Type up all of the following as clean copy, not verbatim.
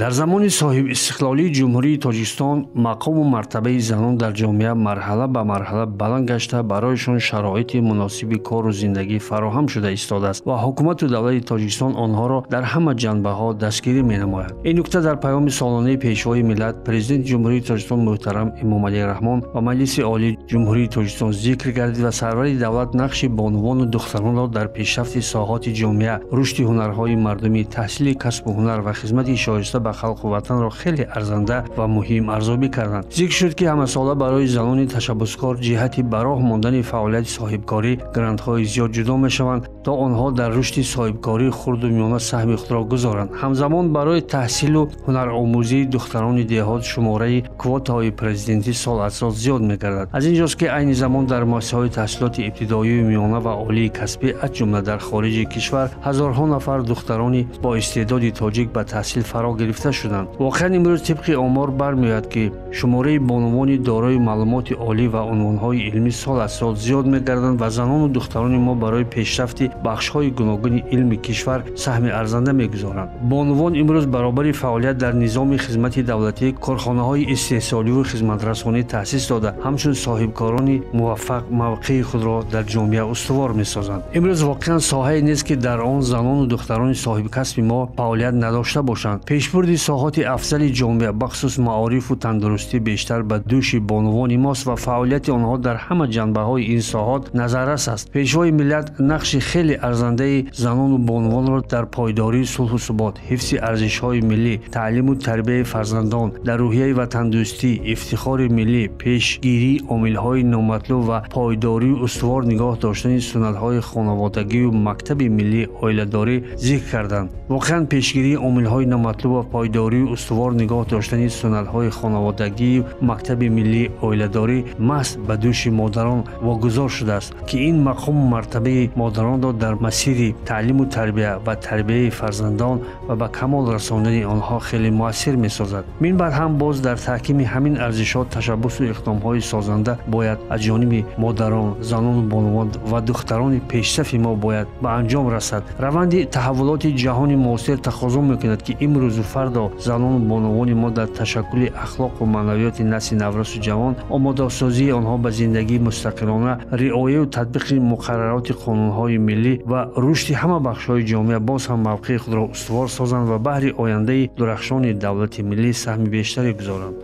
Дар замони соҳибистиқлолии Ҷумҳурии Тоҷикистон мақому мартабаи занон дар ҷомеа марҳала ба марҳала баланд гашта, барояшон шароити муносиби кору зиндагӣ фароҳам шуда истодааст ва ҳукумату давлати Тоҷикистон онҳоро дар ҳама ҷанбаҳо дастгирӣ менамояд. Ин нукта дар паёми солонаи Пешвои миллат, Президенти Ҷумҳурии Тоҷикистон муҳтарам Эмомалӣ Раҳмон ва Маҷлиси Олии Ҷумҳурии Тоҷикистон зикр гардид ва сарвари давлат нақши бонувону духтаронро дар пешрафти соҳоти ҷомеа, рушди ҳунарҳои мардумӣ, таҳсили касбу ҳунар ва хизмати шоиста ба халқу ватанро хеле арзанда ва муҳим арзёбӣ карданд. Зикр шуд, ки ҳамасола барои занони ташаббускор ҷиҳати ба роҳ мондани фаъолияти соҳибкорӣ грантҳои зиёд ҷудо мешаванд, то онҳо дар рушди соҳибкории хурду миёна саҳми худро гузоранд. Ҳамзамон барои таҳсилу ҳунаромӯзии духтарони деҳот шумораи квотаҳои президентӣ сол аз сол зиёд мегардад. Аз ин ҷост, ки айни замон дар муассисаҳои таҳсилоти ибтидоию миёна ва олии касбӣ, аз ҷумла дар хориҷи кишвар, ҳазорҳо нафар духтарони бо истеъдоди тоҷик ба таҳсил фаро гирифта шуданд. Воқеан имрӯз тибқи омор бармеояд, ки шумораи бонувони дорои маълумоти олӣ ва унвонҳои илмӣ сол аз сол зиёд мегарданд ва занону духтарони мо барои пешрафти бахшҳои гуногуни илми кишвар саҳми арзанда мегузоранд. Бонувон имрӯз баробари фаъолият дар низоми хизмати давлатӣ корхонаҳои истеҳсоливу хизматрасонӣ таъсис дода, ҳамчун соҳибкорони муваффақ мавқеи худро дар ҷомеа устувор месозанд. Имрӯз воқеан соҳае нест, ки дар он занону духтарони соҳибкасби мо фаъолият надошта бошанд. Пешбурди соҳоти афзали ҷомеа, бахусус маорифу тандурустӣ, бештар ба дӯши бонувони мост ва фаъолияти онҳо дар ҳама ҷанбаҳои ин соҳот назаррас аст. Пешвои миллат нақши хеле арзандаи занону бонувонро дар пойдории сулҳу субот, ҳифзи арзишҳои миллӣ, таълиму тарбияи фарзандон, дар рӯҳияи ватандӯстӣ, ифтихори миллӣ, пешгирии омилҳои номатлуб ва пойдорию устувор нигоҳ доштани суннатҳои хонаводагию мактаби миллии оиладорӣ зикр карданд. Воқеан пешгирии омилҳои номатлуб ва пойдорию устувор нигоҳ доштани суннатҳои хонаводагию мактаби миллии оиладорӣ маҳз ба дӯши модарон вогузор шудааст, ки ин мақому мартабаи модаронро дар масири таълиму тарбия ва тарбияи фарзандон ва ба камол расондани онҳо хеле муассир месозад. Минбаъд ҳам боз дар таҳкими ҳамин арзишҳо ташаббусу иқдомҳои созанда бояд аз ҷониби модарон, занону бонувон ва духтарони пешсафи мо бояд ба анҷом расад. Раванди таҳаввулоти ҷаҳони муосир тақозо мекунад, ки имрӯзу фардо занону бонувони мо дар ташаккули ахлоқу маънавиёти насли наврасу ҷавон, омодасозии онҳо ба зиндагии мустақилона, риояю татбиқи муқаррароти қонунҳои миллӣ ва рушди ҳама бахшҳои ҷомеа боз ҳам мавқеи худро устувор созанд ва баҳри ояндаи дурахшони давлати миллӣ саҳми бештаре гузоранд.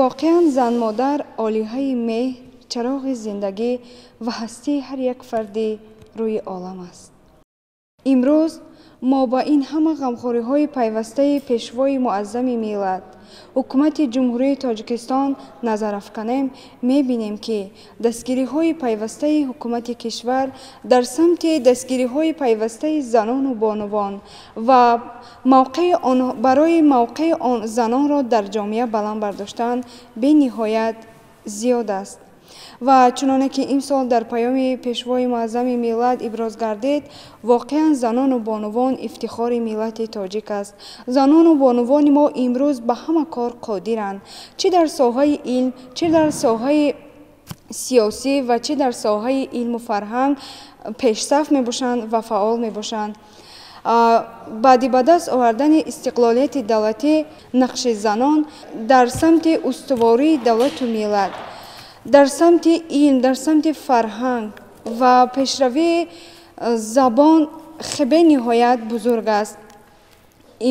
Воқеан занмодар олиҳаи меҳр, чароғи зиндагӣ ва ҳастии ҳар як фарди рӯи олам аст. Имрӯз мо ба ин ҳама ғамхориҳои пайвастаи Пешвои муаззами миллат, ҳукумати Ҷумҳурии Тоҷикистон назар афканем, мебинем, ки дастгириҳои пайвастаи ҳукумати кишвар дар самти дастгириҳои пайвастаи занону бонувон ва барои мавқеи занонро дар ҷомеа баланд бардоштан бениҳоят зиёд аст. Ва чуноне ки имсол дар паёми Пешвои муаззами миллат иброз гардид, воқеан занону бонувон ифтихори миллати тоҷик аст. Занону бонувони мо имрӯз ба ҳама кор қодиранд, чӣ дар соҳаи илм, чӣ дар соҳаи сиёсӣ ва чӣ дар соҳаи илму фарҳанг пешсаф мебошанд ва фаъол мебошанд. Баъди ба даст овардани истиқлолияти давлатӣ нақши занон дар самти устувории давлату миллат, дар самти илм, дар самти фарҳанг ва пешравии забон бениҳоят бузург аст.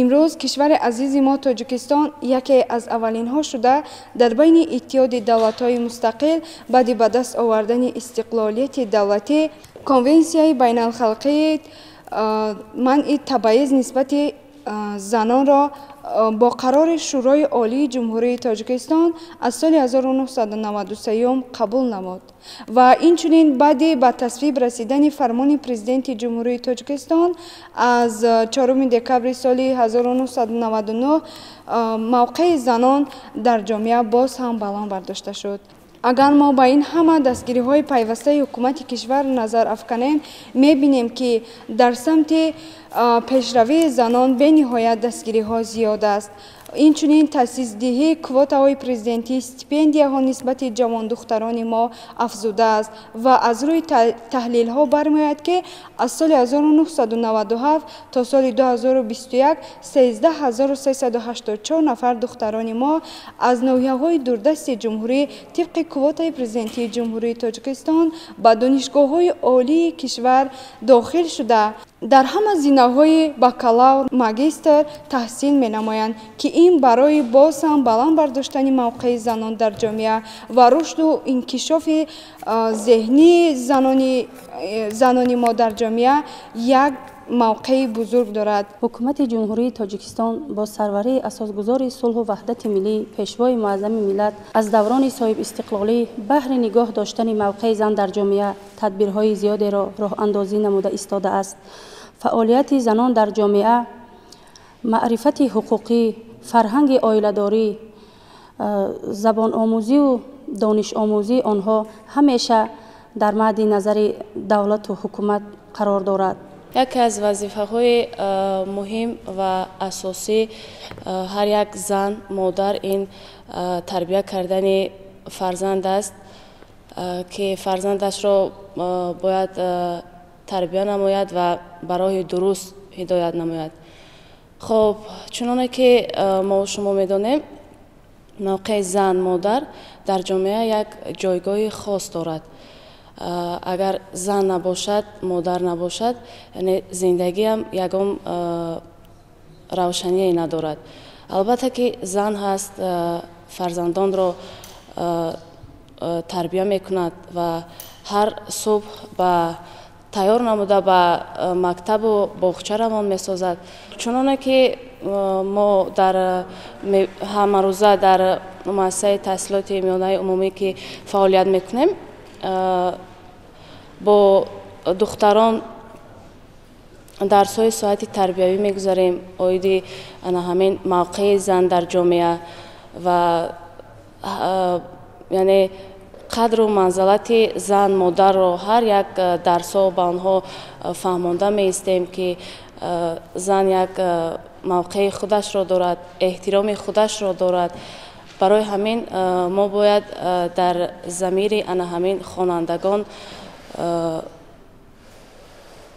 Имрӯз кишвари азизи мо Тоҷикистон яке аз аввалинҳо шуда дар байни Иттиҳоди давлатҳои мустақил баъди ба даст овардани истиқлолияти давлатӣ Конвенсияи байналхалқии манъи табъиз нисбати занонро бо қарори Шӯрои Олии Ҷумҳурии Тоҷикистон аз соли 1993 қабул намуд ва инчунин баъди ба тасвиб расидани фармони Президенти Ҷумҳурии Тоҷикистон аз 4 декабри соли 1999 мавқеи занон дар ҷомеа боз ҳам баланд бардошта шуд. Агар мо ба ин ҳама дастгириҳои пайвастаи ҳукумати кишвар назар афканем, мебинем, ки дар самти пешравии занон бениҳоят дастгириҳо зиёд аст. Инчунин таъсисдиҳии квотаҳои президентӣ, стипендияҳо нисбати ҷавондухтарони мо афзудааст ва аз рӯи таҳлилҳо бармеояд, ки аз соли 1997 то соли 2021 13384 нафар духтарони мо аз ноҳияҳои дурдасти ҷумҳурӣ тибқи квотаи президентии Ҷумҳурии Тоҷикистон ба донишгоҳҳои олии кишвар дохил шуда, дар ҳама зинаҳои бакалавр, магистр таҳсил менамоянд, ки ин барои боз ҳам баланд бардоштани мавқеи занон дар ҷомеа ва рушду инкишофи зеҳнии занони мо дар ҷомеа як мавқеи бузург дорад. Ҳукумати Ҷумҳурии Тоҷикистон бо сарварии асосгузори сулҳу ваҳдати миллӣ, Пешвои муаззами миллат аз даврони соҳибистиқлолӣ баҳри нигоҳ доштани мавқеи зан дар ҷомеа тадбирҳои зиёдеро роҳандозӣ намуда истодааст. Фаъолияти занон дар ҷомеа, маърифати ҳуқуқӣ, фарҳанги оиладорӣ, забономӯзию донишомӯзии онҳо ҳамеша дар мадди назари давлату ҳукумат қарор дорад. Яке аз вазифаҳои муҳим ва асосӣ ҳар як зан, модар ин тарбия кардани фарзанд аст, ки фарзандашро бояд тарбия намояд ва ба роҳи дуруст ҳидоят намояд. Хоб, чуноне ки мо шумо медонем, мавқеи зан, модар дар ҷомеа як ҷойгоҳи хос дорад. Агар зан набошад, модар набошад, яъне зиндагиам ягон равшание надорад. Албатта ки зан ҳаст, фарзандонро тарбия мекунад ва ҳар субҳ ба тайёр намуда ба мактабу боғча равон месозад. Чуноне ки мо дар ҳамарӯза дар муассисаи таҳсилоти миёнаи умумӣ ки фаъолият мекунем, бо духтарон дарсҳои соати тарбиявӣ мегузарем оиди ана ҳамин мавқеи зан дар ҷомеа ва яъне қадру манзалати зан, модарро ҳар як дарсҳо ба онҳо фаҳмонда меистем, ки зан як мавқеи худашро дорад, эҳтироми худашро дорад. Барои ҳамин мо бояд дар замири ана ҳамин хонандагон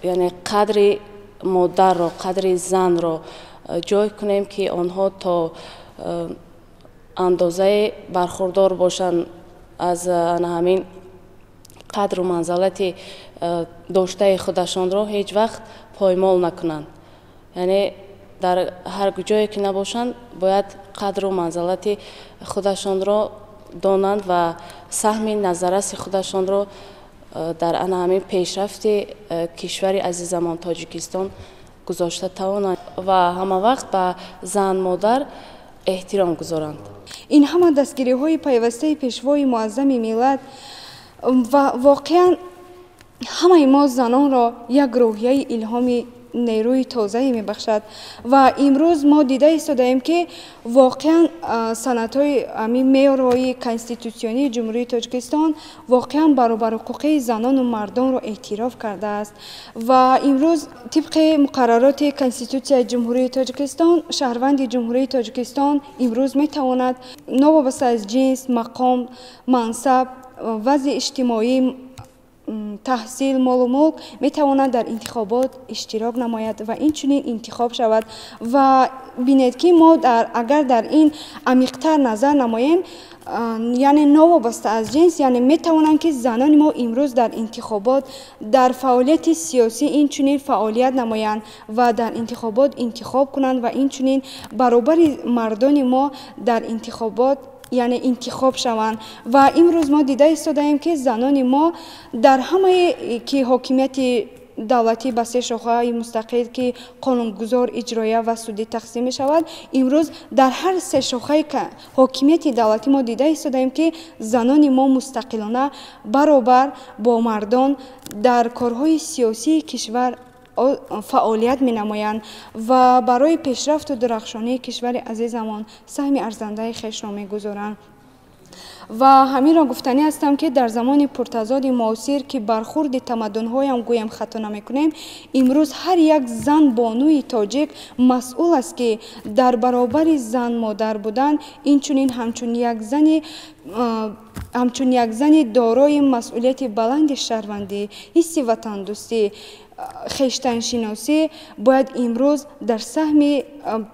яъне қадри модарро, қадри занро ҷой кунем, ки онҳо то андозае бархурдор бошанд аз ана ҳамин қадру манзалати доштаи худашонро ҳеҷ вақт поймол накунанд. Яъне дар ҳар ҷое ки набошанд, бояд қадру манзалати худашонро донанд ва саҳми назарраси худашонро дар ана ҳамин пешрафти кишвари азизамон Тоҷикистон гузошта тавонанд ва ҳама вақт ба зан, модар эҳтиром гузоранд. Ин ҳама дастгириҳои пайвастаи Пешвои муаззами миллат ва воқеан ҳамаи мо занонро як рӯҳияи илҳоми нерӯи тозае мебахшад ва имрӯз мо дида истодаем, ки воқеан санадҳои ҳамин меъёрҳои конститутсионии Ҷумҳурии Тоҷикистон воқеан баробарҳуқуқии занону мардонро эътироф кардааст ва имрӯз тибқи муқаррароти Конститутсияи Ҷумҳурии Тоҷикистон шаҳрванди Ҷумҳурии Тоҷикистон имрӯз метавонад новобаста аз ҷинс, мақом, мансаб, вазъи иҷтимоӣ, таҳсил, молу мулк метавонад дар интихобот иштирок намояд ва инчунин интихоб шавад. Ва бинед, ки мо агар дар ин амиқтар назар намоем, яъне новобаста аз ҷинс, яъне метавонанд, ки занони мо имрӯз дар интихобот, дар фаъолияти сиёсӣ инчунин фаъолият намоянд ва дар интихобот интихоб кунанд ва инчунин баробари мардони мо дар интихобот яъне интихоб шаванд. Ва имрӯз мо дида истодаем, ки занони мо дар ҳамаи ки ҳокимияти давлатӣ ба се шохаи мустақил, ки қонунгузор, иҷроия ва судӣ тақсим мешавад, имрӯз дар ҳар се шохаи ҳокимияти давлатӣ мо дида истодаем, ки занони мо мустақилона баробар бо мардон дар корҳои сиёсии кишвар фаъолият менамоянд ва барои пешрафту дурахшонии кишвари азизамон саҳми арзандаи хешро мегузоранд. Ва ҳаминро гуфтанӣ ҳастам, ки дар замони пуртазоди муосир, ки бархурди тамаддунҳоям гӯям хато намекунем, имрӯз ҳар як зан бонуи тоҷик масъул аст, ки дар баробари зан модар будан, инчунин ҳамчун як зани дорои масъулияти баланди шаҳрвандӣ, ҳисси ватандӯстӣ, хештаншиносӣ бояд имрӯз дар саҳми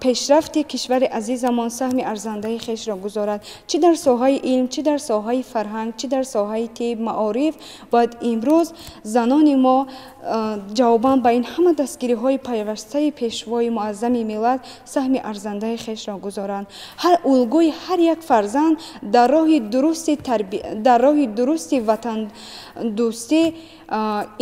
пешрафти кишвари азизамон саҳми арзандаи хешро гузорад. Чӣ дар соҳаи илм, чӣ дар соҳаи фарҳанг, чӣ дар соҳаи тиб, маориф, бояд имрӯз занони мо ҷавобан ба ин ҳама дастгириҳои пайвастаи пешвои муаззами миллат саҳми арзандаи хешро гузоранд. Ҳар улгӯи ҳар як фарзанд дар роҳи дурусти ватандӯстӣ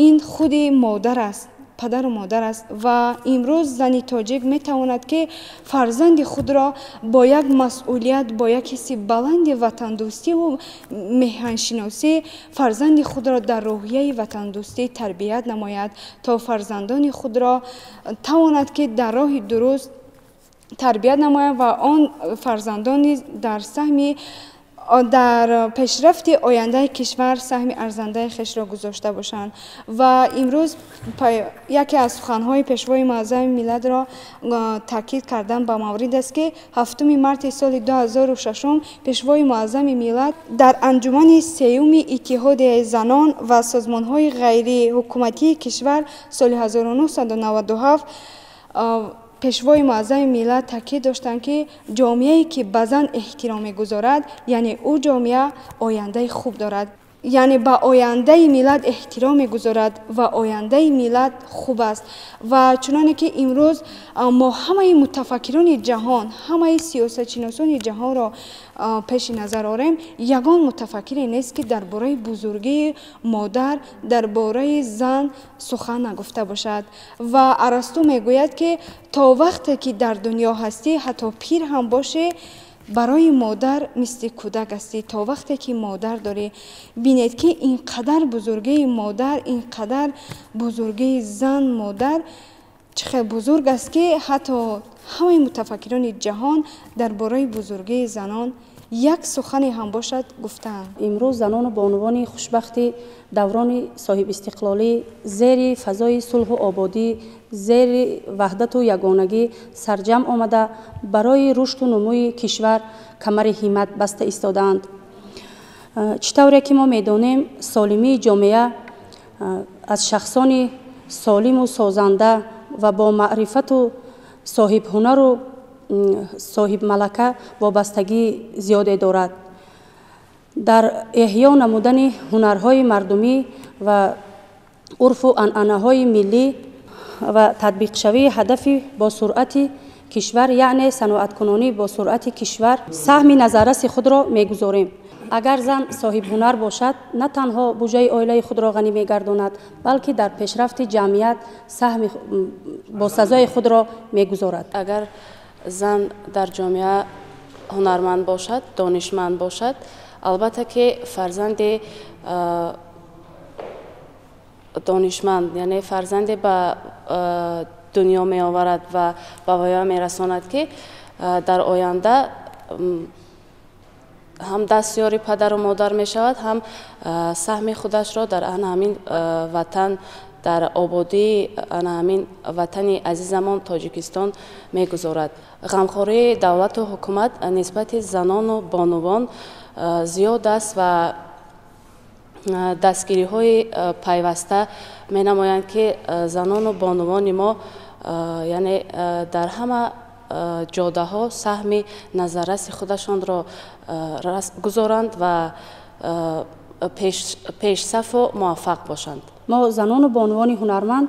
ин худи модар аст, падару модар аст. Ва имрӯз зани тоҷик метавонад, ки фарзанди худро бо як масъулият, бо як ҳисси баланди ватандӯстиву меҳаншиносӣ фарзанди худро дар рӯҳияи ватандӯстӣ тарбият намояд, то фарзандони худро тавонад, ки дар роҳи дуруст тарбият намояд ва он фарзандон низ дар саҳми дар пешрафти ояндаи кишвар саҳми арзандаи хешро гузошта бошанд. Ва имрӯз яке аз суханҳои пешвои муаззами миллатро таъкид кардан ба маврид аст, ки 7 марти соли 2006 пешвои муаззами миллат дар анҷумани сеюми иттиҳодияи занон ва созмонҳои ғайриҳукуматии кишвар соли 1997 пешвои муаззами миллат таъкид доштанд, ки ҷомеае ки ба зан эҳтиром мегузорад, яъне ӯ ҷомеа ояндаи хуб дорад, яъне ба ояндаи миллат эҳтиром мегузорад ва ояндаи миллат хуб аст. Ва чуноне ки имрӯз мо ҳамаи мутафаккирони ҷаҳон, ҳамаи сиёсатшиносони ҷаҳонро пеши назар орем, ягон мутафаккире нест, ки дар бораи бузургии модар, дар бораи зан сухан нагуфта бошад. Ва Арасту мегӯяд, ки то вақте ки дар дунё ҳастӣ, ҳатто пир ҳам бошӣ, барои модар мисли кӯдак ҳастӣ. То вақте ки модар дорӣ. Бинед, ки ин қадар бузургии модар, ин қадар бузургии зан модар чӣ хел бузург аст, ки ҳатто ҳамаи мутафаккирони ҷаҳон дар бораи бузургии занон як сухане ҳам бошад гуфтаанд. Имрӯз занону бонувони хушбахти даврони соҳибистиқлолӣ зери фазои сулҳу ободӣ, зери ваҳдату ягонагӣ сарҷамъ омада барои рушду нумӯи кишвар камари ҳиммат баста истодаанд. Чӣ тавре ки мо медонем, солимии ҷомеа аз шахсони солиму созанда ва бо маърифату соҳибҳунару соҳибмалака вобастагии зиёде дорад. Дар эҳё намудани ҳунарҳои мардумӣ ва урфу анъанаҳои миллӣ ва татбиқшавии ҳадафи бо суръати кишвар, яъне саноаткунонӣ бо суръати кишвар, саҳми назарраси худро мегузорем. Агар зан соҳибҳунар бошад, на танҳо буҷаи оилаи худро ғанӣ мегардонад, балки дар пешрафти ҷамъият саҳми босазои худро мегузорад. Агар зан дар ҷомеа ҳунарманд бошад, донишманд бошад, албатта ки фарзанди донишманд, яъне фарзанде ба дунё меоварад ва ба воя мерасонад, ки дар оянда ҳам дастёри падару модар мешавад, ҳам саҳми худашро дар ана ҳамин ватан, дар ободии ана ҳамин ватани азизамон Тоҷикистон мегузорад. Ғамхории давлату ҳукумат нисбати занону бонувон зиёд аст ва дастгириҳои пайваста менамоянд, ки занону бонувони мо яъне дар ҳама ҷодаҳо саҳми назарраси худашонро гузоранд ва пешсафу муваффақ бошанд. Мо занону бонувони ҳунарманд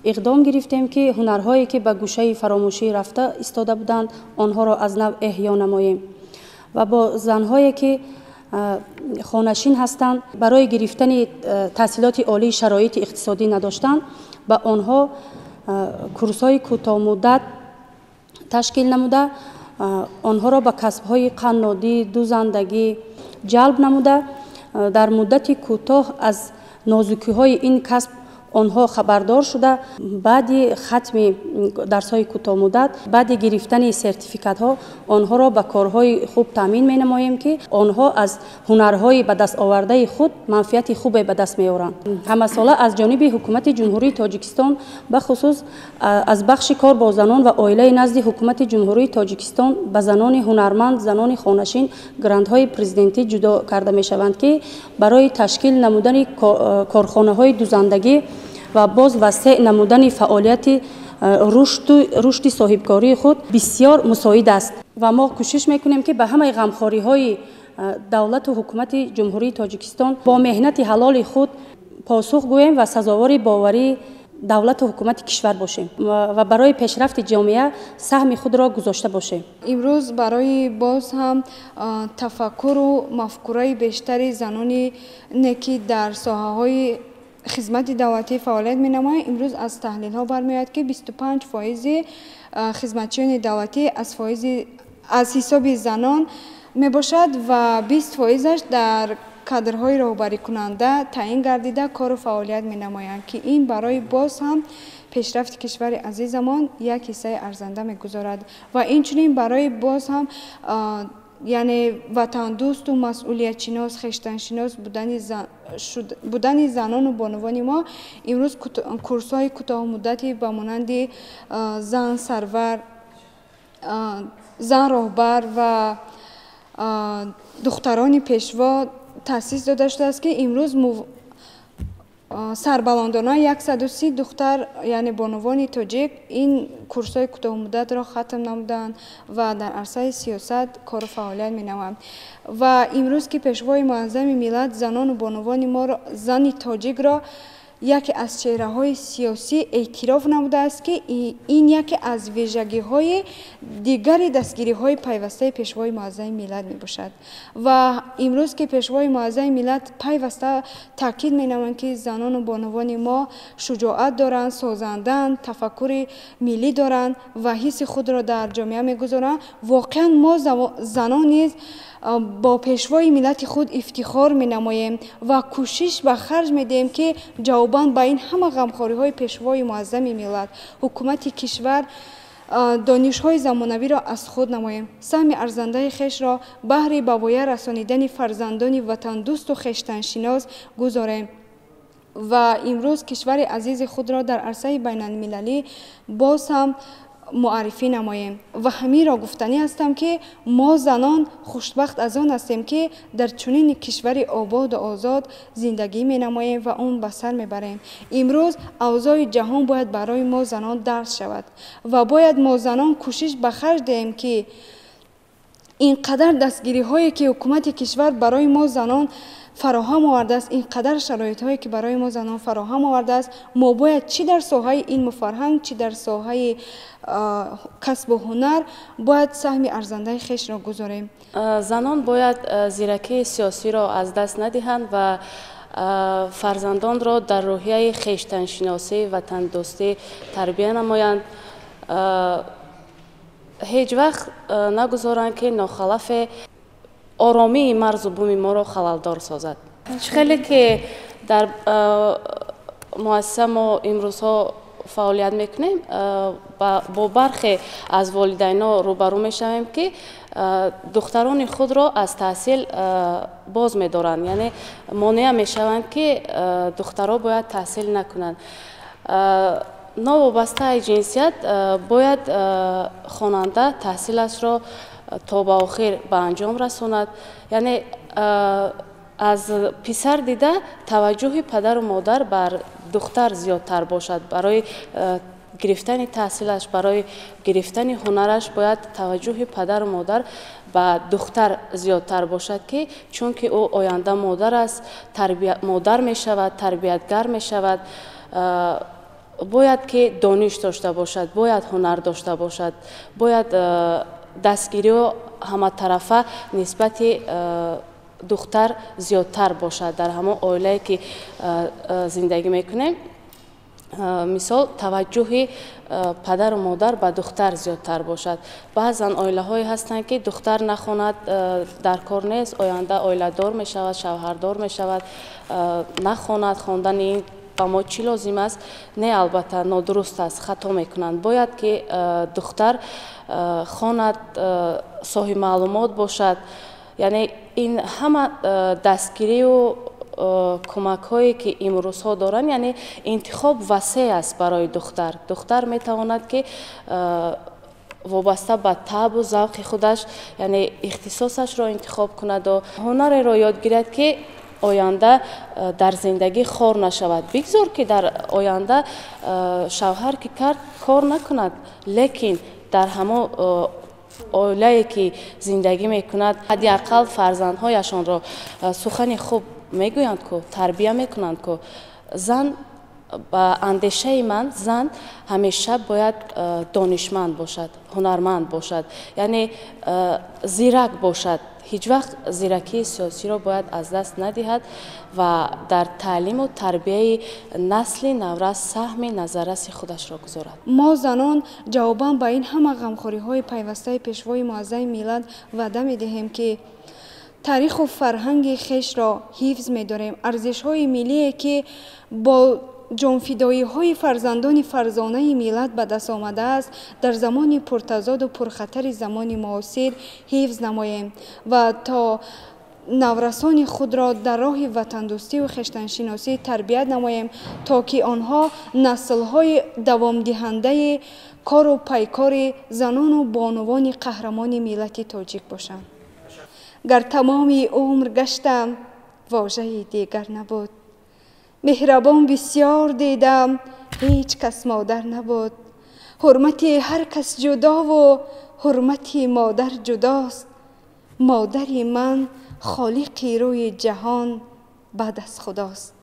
иқдом гирифтем, ки ҳунарҳое ки ба гӯшаи фаромӯшӣ рафта истода буданд, онҳоро аз нав эҳё намоем ва бо занҳое ки хонашин ҳастанд, барои гирифтани таҳсилоти олӣ шароити иқтисодӣ надоштанд, ба онҳо курсҳои кӯтоҳмуддат ташкил намуда, онҳоро ба касбҳои қаннодӣ, дузандагӣ ҷалб намуда, дар муддати кӯтоҳ аз нозукиҳои ин касб Онҳо хабардор шуда, баъди хатми дарсҳои кӯтоҳмуддат, баъди гирифтани сертификатҳо онҳоро ба корҳои хуб таъмин менамоем, ки онҳо аз ҳунарҳои ба даст овардаи худ манфиати хубе ба даст меоранд. Ҳамасола аз ҷониби Ҳукумати Ҷумҳурии Тоҷикистон, бахусус аз бахши кор бо занон ва оилаи назди Ҳукумати Ҷумҳурии Тоҷикистон, ба занони ҳунарманд, занони хонашин грантҳои президентӣ ҷудо карда мешаванд, ки барои ташкил намудани корхонаҳои дузандагӣ ва боз васеъ намудани фаъолияти рушди соҳибкории худ бисёр мусоид аст. Ва мо кӯшиш мекунем, ки ба ҳамаи ғамхориҳои давлату ҳукумати Ҷумҳурии Тоҷикистон бо меҳнати ҳалоли худ посух гӯем ва сазовори боварии давлату ҳукумати кишвар бошем ва барои пешрафти ҷомеа саҳми худро гузошта бошем. Имрӯз барои боз ҳам тафаккуру мафкураи бештари заноне, ки дар соҳаҳои хизмати давлатӣ фаъолият менамоянд, имрӯз аз таҳлилҳо бармеояд, ки 25% хизматчиёни давлатӣ аз ҳисоби занон мебошад ва 20%-аш дар кадрҳои роҳбарикунанда таъин гардида кору фаъолият менамоянд, ки ин барои боз ҳам пешрафти кишвари азизамон як ҳиссаи арзанда мегузорад ва инчунин барои боз ҳам яъне ватандӯсту масъулиятшинос, хештаншинос будани занону бонувони мо имрӯз курсҳои кӯтоҳмуддати ба монанди зан сарвар, зан роҳбар ва духтарони пешво таъсис дода шудааст, ки имрӯз сарбаландона 130 духтар, яъне бонувони тоҷик, ин курсҳои кӯтоҳмуддатро хатм намуданд ва дар арсаи сиёсат кору фаъолият менамоянд. Ва имрӯз ки Пешвои Муаззами миллат занону бонувони моро, зани тоҷикро яке аз чеҳраҳои сиёсӣ эътироф намудааст, ки ин яке аз вижагиҳои дигари дастгириҳои пайвастаи Пешвои Муаззами миллат мебошад. Ва имрӯз ки Пешвои Муаззами миллат пайваста таъкид менамоянд, ки занону бонувони мо шуҷоат доранд, созандаанд, тафаккури миллӣ доранд ва ҳисси худро дар ҷомеа мегузоранд, воқеан мо занон низ бо Пешвои миллати худ ифтихор менамоем ва кӯшиш ба харҷ медиҳем, ки ҷавобан ба ин ҳама ғамхориҳои Пешвои Муаззами миллат, ҳукумати кишвар донишҳои замонавиро аз худ намоем, саҳми арзандаи хешро баҳри ба воя расонидани фарзандони ватандӯсту хештаншинос гузорем ва имрӯз кишвари азизи худро дар арсаи байналмилалӣ боз ҳам муаррифӣ намоем. Ва ҳаминро гуфтанӣ ҳастам, ки мо занон хушбахт аз он ҳастем, ки дар чунин кишвари ободу озод зиндагӣ менамоем ва он ба сар мебарем. Имрӯз авзои ҷаҳон бояд барои мо занон дарс шавад ва бояд мо занон кӯшиш ба харҷ диҳем, ки ин қадар дастгириҳое, ки ҳукумати кишвар барои мо занон фароҳам овардааст, ин қадар шароитҳое, ки барои мо занон фароҳам овардааст, мо бояд чӣ дар соҳаи илму фарҳанг, чӣ дар соҳаи касбу ҳунар бояд саҳми арзандаи хешро гузорем. Занон бояд зиракии сиёсиро аз даст надиҳанд ва фарзандонро дар рӯҳияи хештаншиносӣ, ватандӯстӣ тарбия намоянд. Ҳеҷ вақт нагузоранд, ки нохалафе оромии марзу буми моро халалдор созад. Чӣ хеле ки дар муассиса мо имрӯзҳо фаъолият мекунем, бо бархе аз волидайно рӯбарӯ мешавем, ки духтарони худро аз таҳсил боз медоранд, яъне монеа мешаванд, ки духтаро бояд таҳсил накунанд. Новобастаи ҷинсият бояд хонанда таҳсилашро то ба охир ба анҷом расонад, яъне аз писар дида таваҷҷӯҳи падару модар бар духтар зиёдтар бошад. Барои гирифтани таҳсилаш, барои гирифтани ҳунараш бояд таваҷҷӯҳи падару модар ба духтар зиёдтар бошад, ки чунки ӯ оянда модар аст, модар мешавад, тарбиятгар мешавад, бояд ки дониш дошта бошад, бояд ҳунар дошта бошад, бояд дастгириҳо ҳаматарафа нисбати духтар зиёдтар бошад. Дар ҳамон оилае ки зиндагӣ мекунем, мисол таваҷҷӯҳи падару модар ба духтар зиёдтар бошад. Баъзан оилаҳое ҳастанд, ки духтар нахонад дар кор нест, оянда оиладор мешавад, шавҳардор мешавад, нахонад, хондани ин Ба мо чӣ лозим аст? Не, албатта, нодуруст аст, хато мекунанд. Бояд ки духтар хонад, соҳиби маълумот бошад. Яъне ин ҳама дастгирию кӯмакҳое ки имрӯзҳо доранд, яъне интихоб васеъ аст барои духтар. Духтар метавонад ки вобаста ба табу завқи худаш, яъне ихтисосашро интихоб кунаду ҳунареро ёд гирад, ки оянда дар зиндагӣ хор нашавад. Бигзор ки дар оянда шавҳар ки кард, кор накунад, лекин дар ҳамон оилае ки зиндагӣ мекунад, ҳадди ақал фарзандҳояшонро сухани хуб мегӯянд ку, тарбия мекунанд ку. Зан, ба андешаи ман, зан ҳамеша бояд донишманд бошад, ҳунарманд бошад, яъне зирак бошад. Ҳеҷ вақт зиракии сиёсиро бояд аз даст надиҳад ва дар таълиму тарбияи насли наврас саҳми назарраси худашро гузорад. Мо, занон, ҷавобан ба ин ҳама ғамхориҳои пайвастаи Пешвои Муаззами миллат ваъда медиҳем, ки таъриху фарҳанги хешро ҳифз медорем, арзишҳои миллие, ки бо ҷонфидоиҳои фарзандони фарзонаи миллат ба даст омадааст, дар замони пуртазоду пурхатари замони муосир ҳифз намоем ва то наврасони худро дар роҳи ватандӯстию хештаншиносӣ тарбият намоем, то ки онҳо наслҳои давомдиҳандаи кору пайкори занону бонувони қаҳрамони миллати тоҷик бошанд. Гар тамоми умр гаштам, вожаи дигар набуд. Меҳрабон бисёр дидам, ҳеҷ кас модар набуд. Ҳурмати ҳар кас ҷудову ҳурмати модар ҷудост. Модари ман холиқи рӯи ҷаҳон баъд аз Худост.